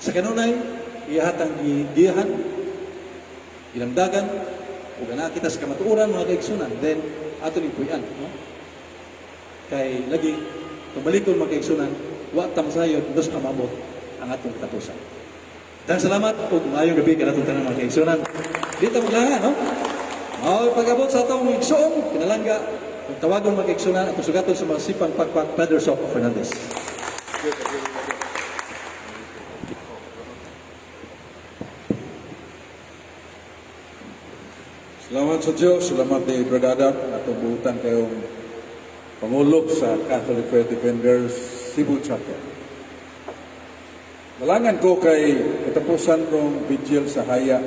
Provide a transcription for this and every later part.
Sa kanunay, iyahatang gigiyahan, gilamdagan, ug ana kita sa kamatuoran, mga kaigsunan, then ato ning puy-an, no? Kay lagi, tumalikon, mga kaigsunan, wa ta masayod dos ka maabot ang atong katapusan. Daghang salamat ug maayong gabi kanatong tanan, mga kaigsunan. Di ta maglangan, no? Mao pag-abot sa atong igsoong pinalangga ug tawagon, mga kaigsunan, atong sugaton sa mga sipang pakpak, Father Soc Fernandez. Salamat sa Diyos, salamat ni Brother Adam, atong buutan kayong Pangulo sa Catholic Faith Defenders Cebu Chapter. Malangan ko kay katapusan rong vigil sa haya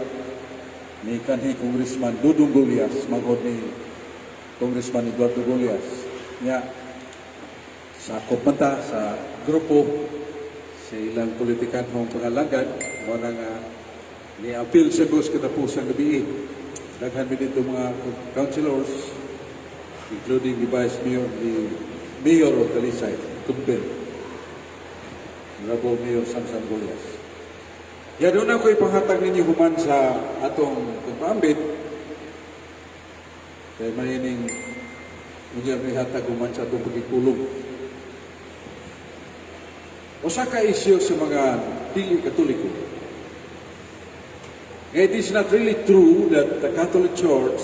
ni kanhi Congressman Dudong Gullas, manghod ni Congressman Eduardo Gullas. Nya, sakop man ta sa grupo sa ilang politikanhong pangalagad, mo na nga ni appeal sa Diyos katapusan gabi. Daghan mi dito mga councilors, including the Vice Mayor, the Mayor of Talisay, Tumbel, Honorable Mayor Samson Gullas. Ya, doon ako ipanghatag ninyo human sa atong pagpaambit, kay mahining unya may hatag human sa atong pagkikulong. Usa ka isyu sa mga dili Katoliko. It is not really true that the Catholic Church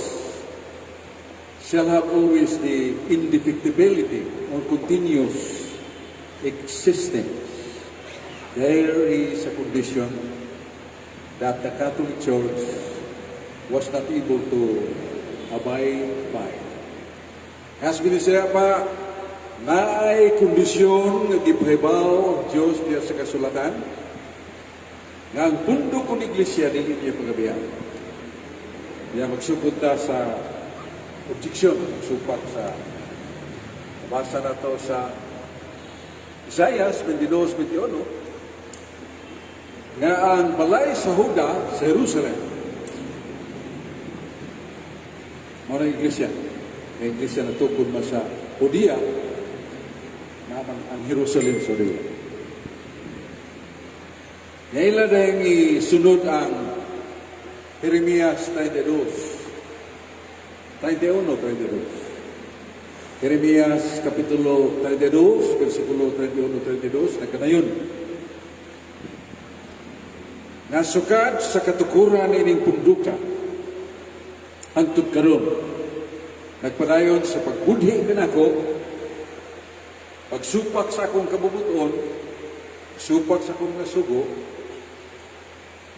shall have always the indefectibility or continuous existence. There is a condition that the Catholic Church was not able to abide by. Kas binisaya pa, naay kondisyon nga gipahibaw ang Diyos diya sa kasulatan nga ang pundo kun iglesia dili niya pagabihan. Diya magsugod ta sa objeksyon, magsupak sa nabasa na to sa Isaias 22:21 nga ang balay sa Huda sa Jerusalem mao ang iglesia. Ang iglesia natukod man sa Judea, naman ang Jerusalem sa Judea. Ngayon dahil isunod ang Jeremias 32, 31, 32. Jeremias Kapitulo 32, versikulo 31, 32, nagkanayon. Nasukad sa katukuran ining punduka, hangtod karon, nagpadayon sa pagbudhi kanako, pagsupak sa akong kabubuton, supak sa akong nasugo,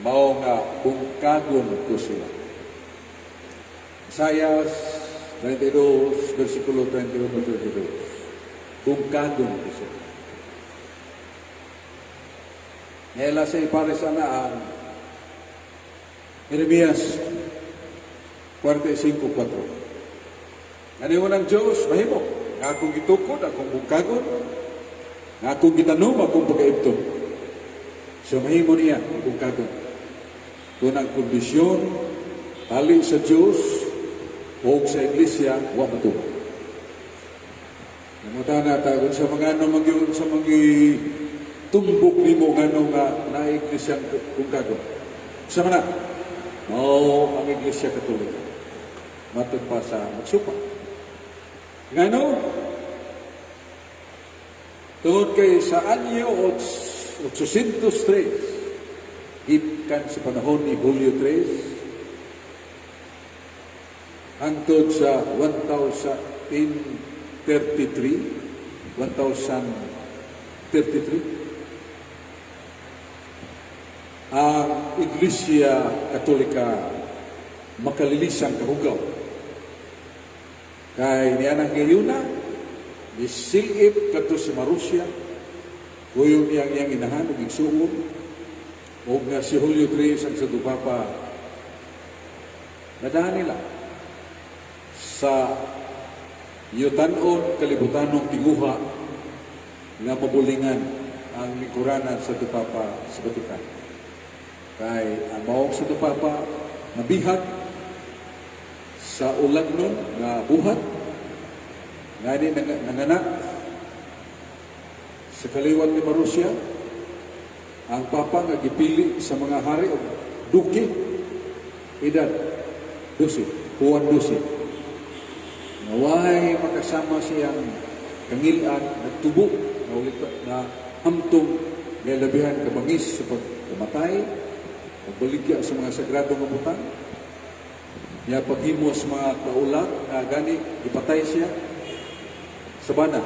mao nga bungkagon ko sila. Isaias 32, versikulo 21 32. Bungkagon ko sila. Ngayon sa ipares ana ang Jeremias 45:4. Ano ng Diyos, mahimo. Nga akong gitukod, akong bungkagon, nga akong gitanom, akong pagaibton. So mahimo niya, bungkagon. Kung ang kondisyon, tali sa Diyos o sa Iglesia, wa matuman. Namuta na ta kung sa mga ano magyun sa mga tumbok nimo ngano nga na Iglesia bungkagon. Sa mana, mao ang Iglesia Katolika. Matod pa sa magsupa. Ngano? Tungod kay sa anyo 803, gikan sa panahon ni Julio III, hangtod sa 1033, 1033, ang Iglesia Katolika makalilisang kahugaw. Kay niya nang gayuna, nisilip kadto sa Marusya, kuyog niyang iyang inahan ug igsuon, ug nga si Julio III ang Santo Papa, nadahan nila sa yutanon kalibutanong tinguha nga mabulingan ang lingkuranan sa Santo Papa sa Vatican. Kay ang maong Santo Papa nabihag sa ulagnon nga buhat ngani nanganak sa kaliwat ni Marusya. Ang papa nga gipili sa mga hari o duke, edad 12, Juan 12. Nga way makasama siyang kangilad, nagtubo, na ulit na hamtong nga labihan kabangis sa pagkamatay, pagbaligya sa mga sagrado nga butang. Niya paghimo sa mga kaulat na gani ipatay siya sa bana.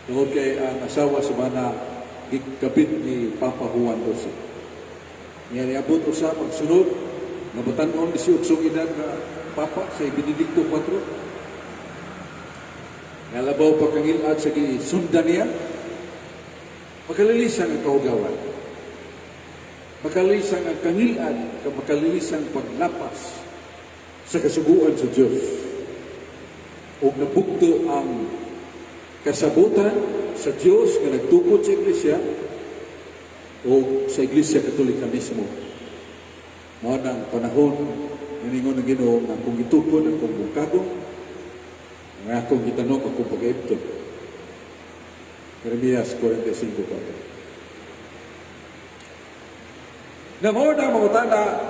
Tungod kay ang asawa sa bana gikabit ni Papa Juan XII. Niya niabot usa pagsunod nga batan-on 18 edad nga Papa sa Benedicto IV. Nga labaw pa kangilad sa gisundan niya, makalilisan ang kahugawan. Makalilisan ang kangilad, makalilisan ang paglapas sa kasuguan sa Diyos. O nabugto ang kasabutan sa Diyos nga nagtukod sa Iglesia o sa Iglesia Katolika mismo. Mao nang panahon niningon ng Ginoo nga akong gitukod, akong bungkagon, nga akong gitanom, akong pagaibton. Jeremias 45:4. Na mao na mangutana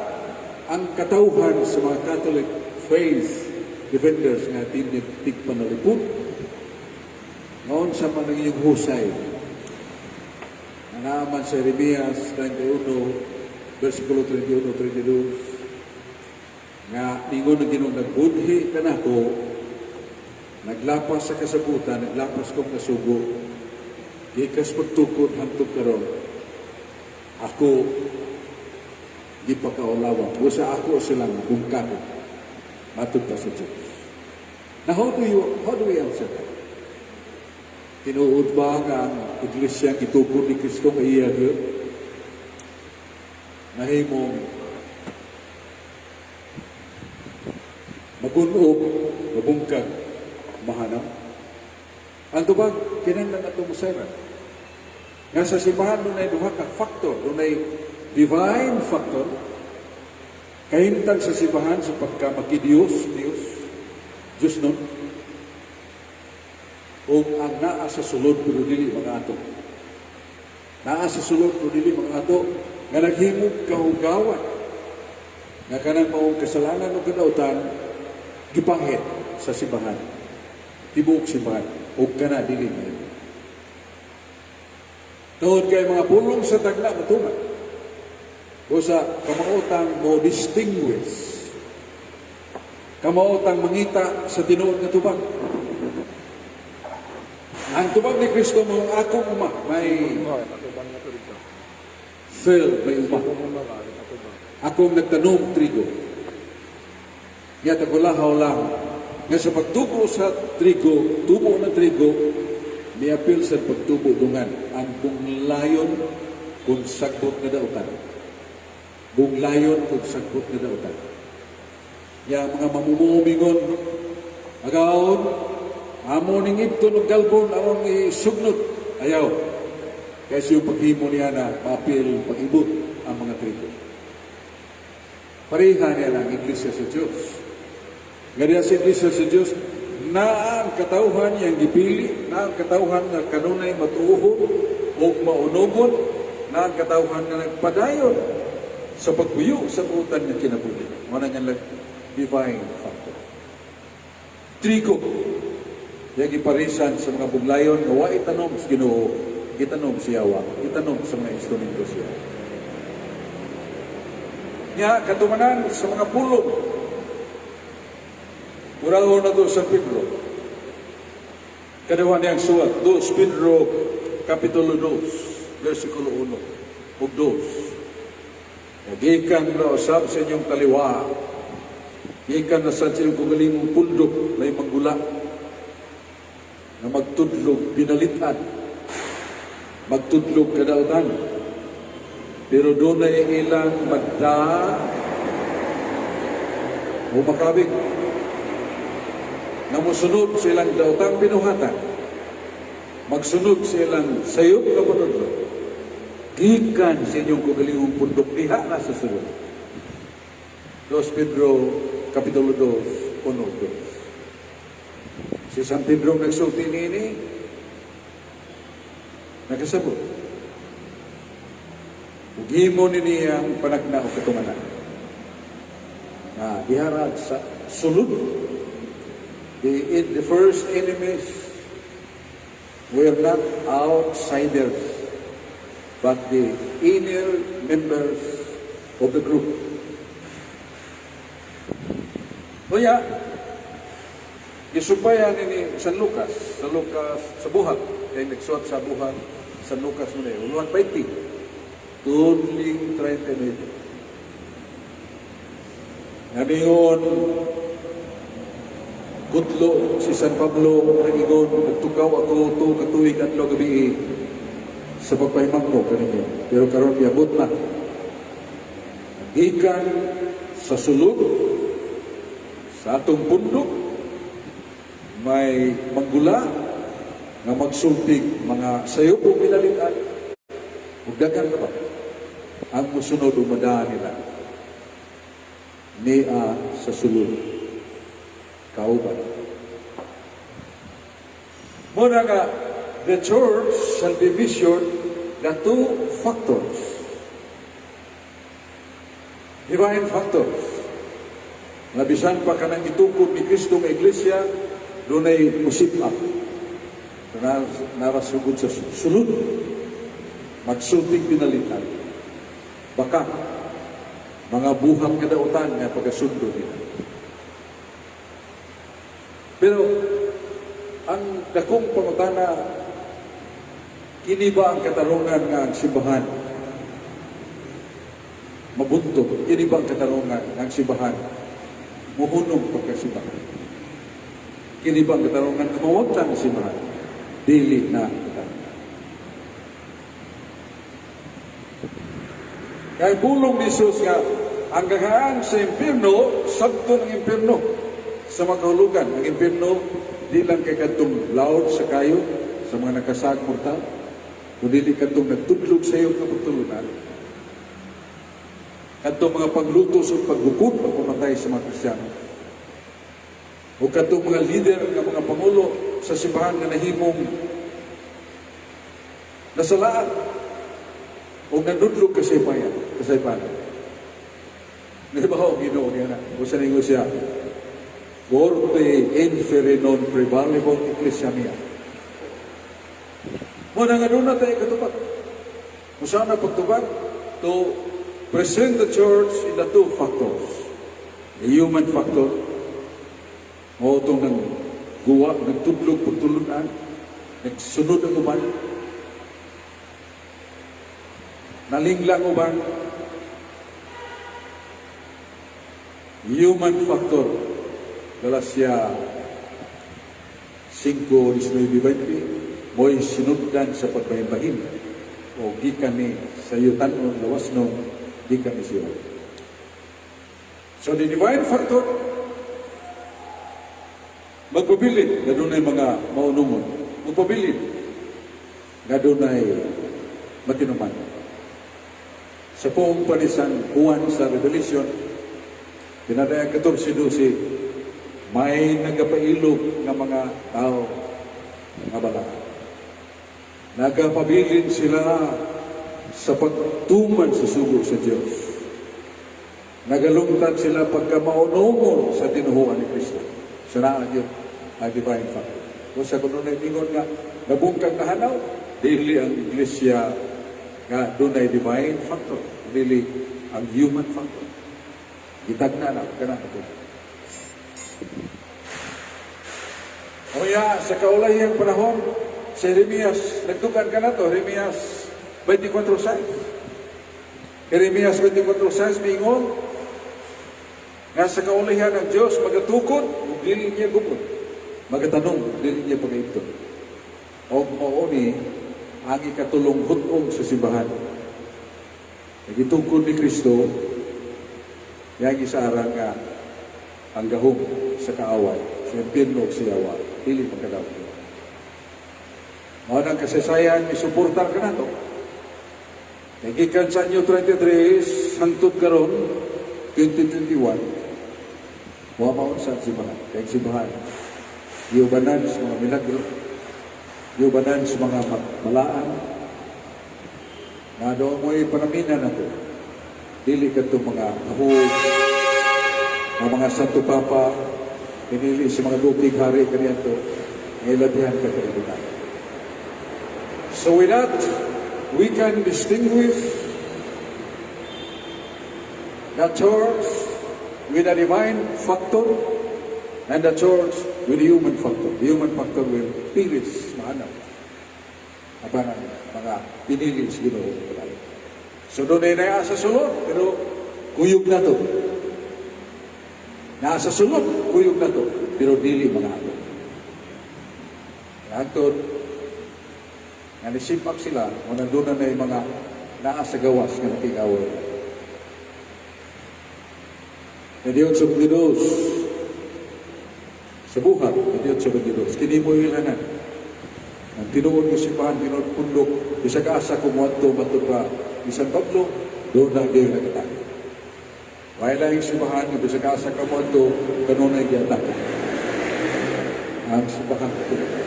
ang katawhan sa mga Catholic faith defenders nga tinig tigpanalipod ngaon sa man ang inyong husay nga naaman sa Jeremias 31 versikulo 31 32 nga ningon ng Ginoo, "Nagbudhi kanako, naglapas sa kasabutan, naglapas kong kasugo, gikas pagtukod hantod karon ako gipakaulawa busa ako silang bungkagon matud pa sa Diyos." Now, how do we answer that? Tinuod ba nga ang iglesia gitukod ni Kristo nga iya gyud nahimong magunob, mabungkag, mahanam? Ang tubag, kinahanglan ato mosayran nga sa simbahan dunay duha ka factor, dunay divine factor, kahimtang sa simbahan sa pagka makidiyos, Diyos, Diyos nun, o ang naa sa sulod pero dili mga ato. Naa sa sulod pero dili mga ato, nga naghimog kahugawan, nga kanang maong kasalanan o kadautan, gipangit sa simbahan. Tibuok simbahan. O kana dili na. Tungod kay mga pulong sa tagna matuman. O sa kamaotang mo distinguish. Kamaotang mangita sa tinuod nga tubag. Ang tubag ni Kristo mo ang akong uma, may field, may uma. Akong nagtanom trigo. Nga tagulahaw lang. Nga sa pagtubo sa trigo, tubo ng trigo, miapil sa pagtubo dungan ang bunglayon kung sagbot nga dautan. Bunglayon kung sagbot nga dautan. Ya mga mamumumingon, agaon, amo ning ibton og galbon, among isugnot. Ayaw. Kaya yung paghimo niya na maapil, pag-ibot ang mga trigo. Pareha niya lang Iglesia sa Diyos. Nga diya sa Iglesia sa Diyos, naa ang katawhan niyang gipili, naa ang katawhan nga kanunay matuohon o maunogon, naa ang katawhan nga nagpadayon sa pagpuyo sa buutan nga kinabuhi. Mao na niyang divine factor. Trigo, yang giparisan sa mga buglayon nga wa itanom sa Ginoo, gitanom sa yawa, gitanom sa mga instrumento siya. Nya katumanan sa mga pulong. Murahon na to sa Pedro. Kaduha niyang suwat, 2 Pedro, Kapitulo 2, versikulo 1 ug 2. Gikan na usab sa inyong taliwa, gikan na sa inyong kaugalingong pundok, may manggula, na magtudlog binalitan, magtudlog kadautan. Pero dunay ilang madda o makabig na mosunod sa ilang daotang binuhatan, magsunod sa ilang sayop nga panudlo, gikan sa inyong kaugalingong pundok diha na sa sulod. 2 Pedro, Kapitulo 2, 1, 2. Si San Pedro nagsulti niini, nakasabot. Ug himo ni niyang panagna o katumanan. Na dihara sa sulod, the first enemies were not outsiders, but the inner members of the group. Kaya, gisumpayan ni San Lucas, sa Lucas, sa Buhat, kay nagsuwat sa Buhat, San Lucas mo na yun, Uluhan 20, tudling 39. Ngayon, kutlo si San Pablo, nag-ingon, "Nagtukaw ako 2 ka tuig adlaw gabi sa pagpahimangno kaninyo. Pero karon miabot na. Gikan sa sulod, sa atong pundok, may manggula nga magsultig mga sayop o pinalitan ug daghan ka ba ang musunod ug madaan nila nia sa sulod kauban." Muna nga, the church shall be measured the two factors. Divine factors. Na bisan pa kanang itukod ni Kristo nga iglesia, dunay musip-up. Narasugod sa sulod. Magsulting pinalitan. Baka, mga buhang kadautan nga pagkasundo nila. Pero, ang dakong pangutana, kini ba ang katarungan nga ang simbahan mabuntot? Kini ba ang katarungan nga ang simbahan muhunong pagkasimbahan? Kini ba ang katarungan nga mawagtan ang simbahan? Dili na katarungan. Kay bulong ni Jesus nga ang gahaan sa impyerno, sabto ng impyerno sa makahulugan. Ang impyerno, di lang kay kadtong loud sa kayo sa mga nakasag mortal, kundi di kadtong nagtudlog sa iyo nga pagtulunan. Kadtong mga paglutos o pagbukod, pagpamatay sa mga Kristiyano. O kadtong mga leader nga mga pangulo sa simbahan nga nahimong nasalaan o nanudlog kasaypayan, kasaypanan. Nahibaw ang Ginoo niya na. Kung sa ningo siya, "Portae inferi non praevalebunt ecclesia mea." Mo na nga doon na tayo katubag. Kung saan na pagtubag? To present the church in the two factors. The human factor, mao itong nang guwa, nagtudlog pagtulunan, nagsunod ang uban, nalinglang uban, human factor, Galacia 5, 19, 20, mo'y sinundan sa pagbahinbahin o gikan ni sa yutanon, lawas no, gikan ni siya. So the divine factor, magpabilin nga dunay mga maunungon, magpabilin nga dunay matinuman. Sa poong pa ni San Juan sa Revelation, pinadayang 14:12, may nagapailog nga mga tao nga balaan. Nagapabilin sila sa pagtuman sa sugo sa Diyos. Nagalungtad sila pagka maunungon sa tinuhuan ni Kristo. Sa naa yun ang divine factor. Kung sa kuno na ingon nga nabungkag na hanaw, dili ang iglesia nga dunay divine factor, dili ang human factor. Gitagna na kana ito. Kaya sa kaulahiyang panahon, si Jeremias, nagtukan ka na to, Jeremias 24:6. Jeremias 24:6, miingon, nga sa kaulihan ng Diyos, magatukod, ug dili niya gubot. Magatanong, ug dili niya pagaibton. Og mauni ang ikatulong hutong sa simbahan. Nagitukod ni Kristo, yang isarang nga ang gahom sa kaaway, sa impyerno ug sa yawa, dili magkadaw. Mao nang kasaysayan, isuportar ka nato. Nagikan sa anyo 33, hangtod karon 2021, wa maon sa simbahan. Kay simbahan, giubanan sa mga milagro, giubanan sa mga balaan, Na doon mo'y panaminan nato. Dili kadto mga ahog, nga mga Santo Papa, pinili sa mga duking hari kaniadto, nga ilabihan ka kalibutan. So with that, we can distinguish the church with a divine factor and the church with the human factor. The human factor will perish, maanaw. Apan ang mga pinili sa Ginoo padayon. So doon ay naa sa sulod, pero kuyog na to. Naa sa sulod, kuyog na to, pero dili mga ato. Hangtod, nga nisipak sila, o nandun na yung mga naa sa gawas nga nakigaway. Nadiyon sa 22, sa buhat, nadiyon sa 22, kini mo ilanan. Ang tinuod nga simbahan, tinuod pundok, bisag asa ko moadto matud pa ni San Pablo, doon na gyud nag-atake. Wala lang simbahan nga bisag asa ka moadto, kanunay giatake. Ang simbahan Katoliko.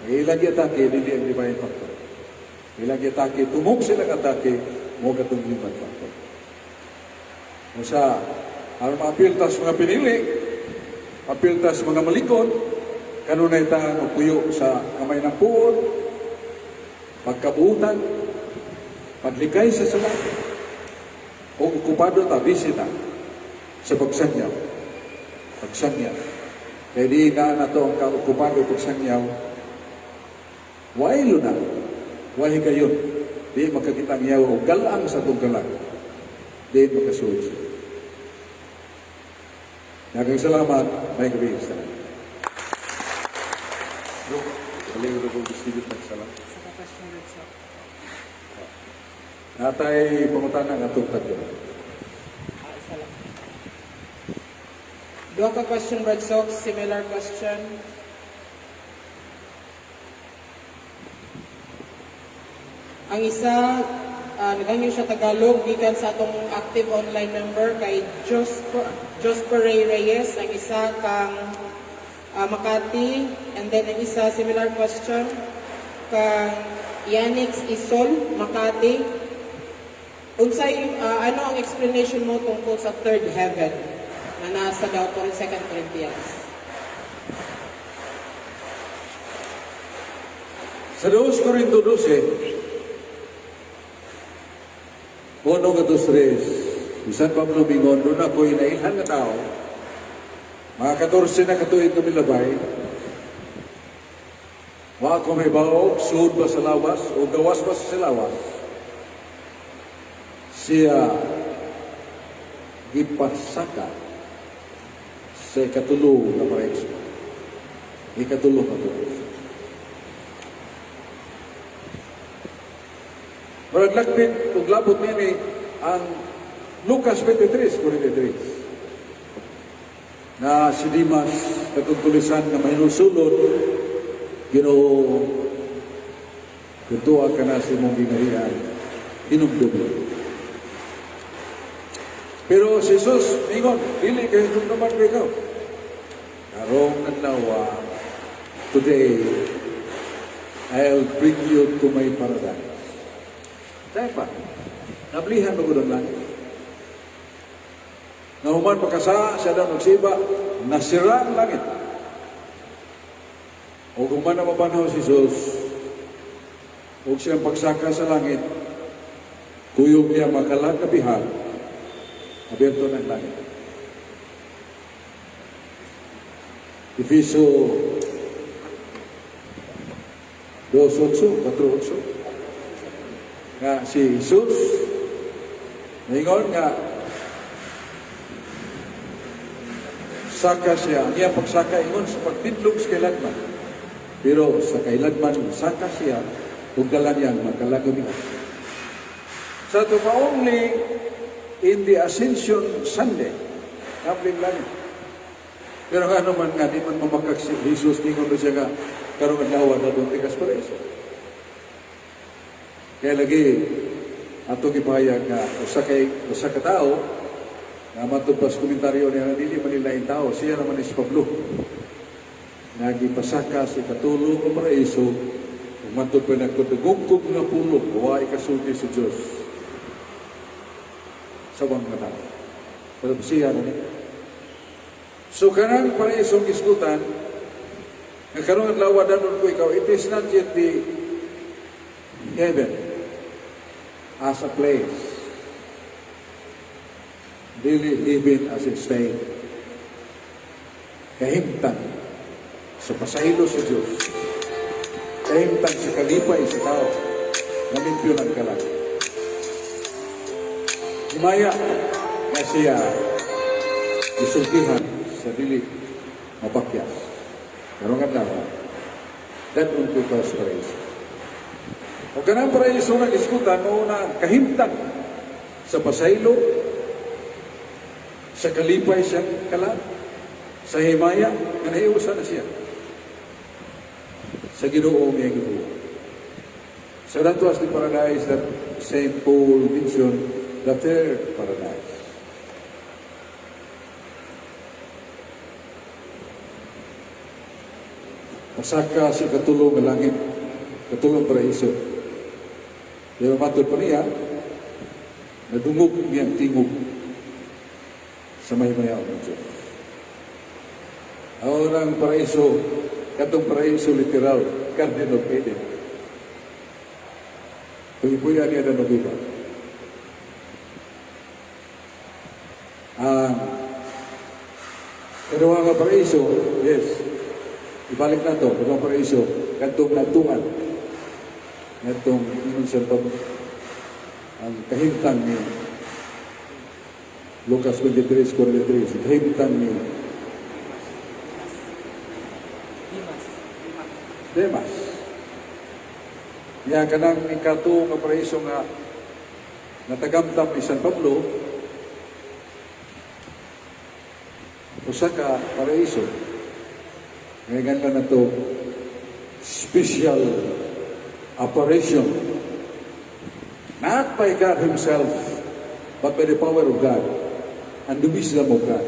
Ang ilang giatake, dili ang divine factor. Ilang giatake, tumok sila atake, mo katong human factor. Usa, aron maapil tas mga pinili, apil tas mga malikod, kanunay ta magpuyo sa kamay ng puot, pagkabuutan, paglikay sa sala, o okupado ta, busy ta, sa pagsangyaw. Pagsangyaw. Kaya di na na to ang kaokupado pagsangyaw, wailo na, wahi kayo, di makakita ang yawa o galang sa itong galang, di makasuod siya. Daghang salamat, may gabi sa tanan. Baliw na kong distribute ng salamat. Sa question rin sa Natay pangutana nga atong tatlo. Ah, isa lang. Duha ka question, Brad Sox, similar question. Ang isa, naghangyo siya Tagalog, gikan sa atong active online member kay Josper Ray Reyes. Ang isa kang Makati, and then ang isa, similar question, kang Yanix Isol, Makati. Unsay ano ang explanation mo tungkol sa third heaven na nasa daw po 2 Corinthians? Sa 2 Corinto 12, uno nga dos tres, bisan Pablo mingon, doon ako'y nailhan nga tao, mga 14 na katuig kami labay, wa ako may baog, suod ba sa lawas, o gawas ba sa lawas, siya gipasaka sa ikatulo nga paraiso. Ikatulo nga paraiso. Murag lakbit ug labot niini ang Lucas 23:43 na si Dimas katong tulisan nga mahinulsulon, Ginoo, kutua ka na sa imong gingharian, hinumdum. Pero si Jesus mingon, dili kay hinumduman ko ikaw. Karong adlaw, today, I'll bring you to my paradise. Dahil pa, nablihan mo ang langit. Nahuman makasa, siya daw magsiba, nasira ang langit. O kung man na mapanhaw si Jesus, o siyang pagsaka sa langit, kuyog niya makalag na bihag, aberto ng langit. Efeso 2:8, 4:8. Nga si Jesus, ningon nga, saka siya, ang iyang pagsaka ingon sa pagtindlog sa kailanman. Pero sa kailanman, saka siya, ug dala niya ang makalagami. Sa ito pa only in the Ascension Sunday, kapling langit. Pero nga naman nga, di man mamakak si Jesus, ningon ba siya nga, karong adlaw na doon tikas paraiso. Kaya lagi, atong ipahayag nga, usa ka tao, nga matod pa sa komentaryo niya, dili man nila yung tao, siya naman ni si Pablo. Nagipasaka si katulo o paraiso, ug Ug matod pa nagkadungog nga pulong, wa ikasulti sa Dios sa ubang mga tao. Pero siya na ni. So kanang paraisong gisgutan, nga karong adlaw dad-on ko ikaw, it is not yet the heaven as a place. Dili heaven as a state. Kahimtang sa pasaylo sa Diyos. Kahimtang sa kalipay sa tao. Nalimpyo ng kalag. Himaya nga siya gisultihan sa dili mapakyas. Karong adlaw, dad-on ko ikaw sa paraiso. O kanang paraiso nga gisgutan, mao na ang kahimtang sa pasaylo, sa kalipay siyang kalag, sa himaya, nga nahiusa na siya sa Ginoo nga gibuhat. So that was the paradise that St. Paul mentioned, the third paradise. Pasaka sa katulong nga langit, katulong paraiso. Pero matod pa niya, nadungog niyang tingog sa may-maya ng Diyos. Ang unang paraiso, katong paraiso literal, Garden of Eden. Puy-puyan niya na nagiba. Ang kaduha nga paraiso, yes, ibalik na to, kaduha paraiso, katong natuan, katong ingon siya pag ang kahimtang ni Lucas 23:43, kahimtang ni Dimas. Demas. Ya kanang ikatuo nga paraiso nga natagamtam ni San Pablo, usa ka paraiso. Ngayon lang na to special apparition, not by God Himself, but by the power of God and the wisdom of God.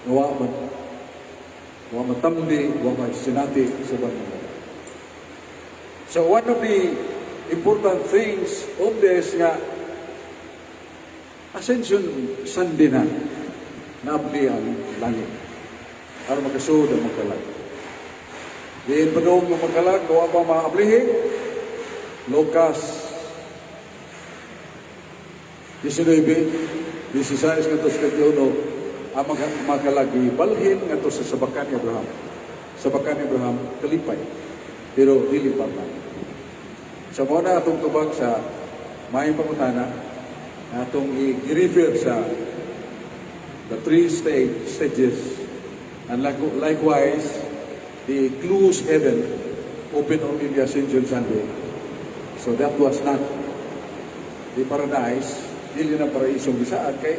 Wa man wa matamdi, wa man sinati sa mga. So one of the important things of this nga Ascension Sunday na naabli ang langit aron makasuod ang magkalag. Diin padung nga magkalag, wa pa maablihi. Lucas 19, 16 ngadto sa 21, ang magkalag ibalhin ngadto sa sabakan ni Abraham. Sabakan ni Abraham, kalipay. Pero dili pa man. So mao na atong tubag sa maayong pangutana na atong i-refer sa the three stages, and likewise the closed heaven open only the Ascension Sunday. So that was not the paradise, dili na paraisong gisaad kay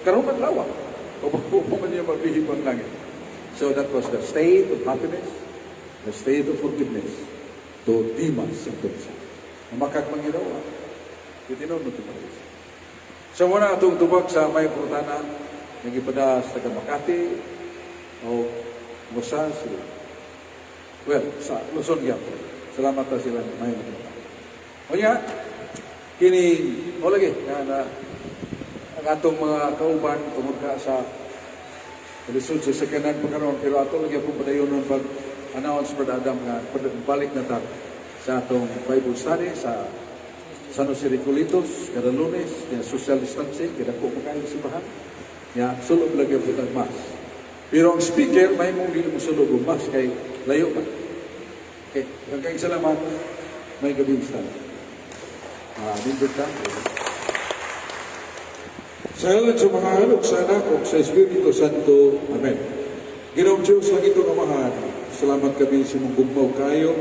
karon adlaw o bago pa man niya maglihip ang langit. So that was the state of happiness, the state of forgiveness to Dimas ang tunsa. Namakak mangirawa. Itinon mo ito paraiso. So muna atong tubag sa may pangutana nga gipada sa taga Makati o Musa sila. Well, sa Luzon gyapon. Salamat ta sila may pangutana. O nya, kini o lagi nga na ang atong mga kauban tungod ka sa lisod sa sakyanan pa karon, pero ato lagi akong padayonon pag announce, Brother Adam, nga balik na ta sa atong Bible study sa San Jose Recoletos kada Lunes, ya, social distancing kada ko makayo simbahan, ya, sulob lagi ang putang mass, pero ang speaker may mong dili mo sulob og mass kay layo pa. Okay, ang kay salamat, may gabi sa nindot ka. Sa ngalan sa Amahan, ug sa Anak, ug sa Espiritu Santo. Amen. Ginoong Diyos, langit ug Amahan, salamat kami sa imong gugma ug kaayo.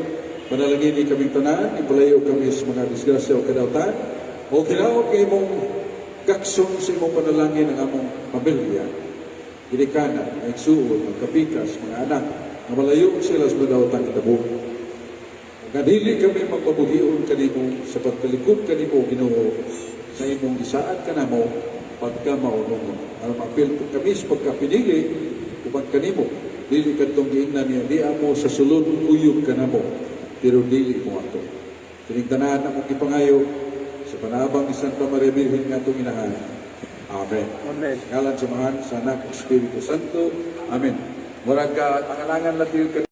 Panalangini kaming tanan, ipalayo kami sa mga disgrasya o kadautan, o hinaot nga imong gakson sa imong panalangin ang among pamilya, ginikanan, mga igsuon, mga kapikas, mga anak, nga malayo sila sa madaotang hitabo. Nga dili kami magpabuhion kanimo sa pagtalikod kanimo, Ginoo, sa imong gisaad kanamo pagka maunongon. Aron maapil kami sa pagkapinili uban kanimo, dili kadtong giingnan niya di amo sa sulod kuyog kanamo. pero dili mo ato. Kining tanan among gipangayo sa panabang ni Santa Maria Birhen nga atong inahan. Amen. Amen. Sa ngalan sa Amahan, sa Anak, Espiritu Santo. Amen. Murag ka, angan-angan na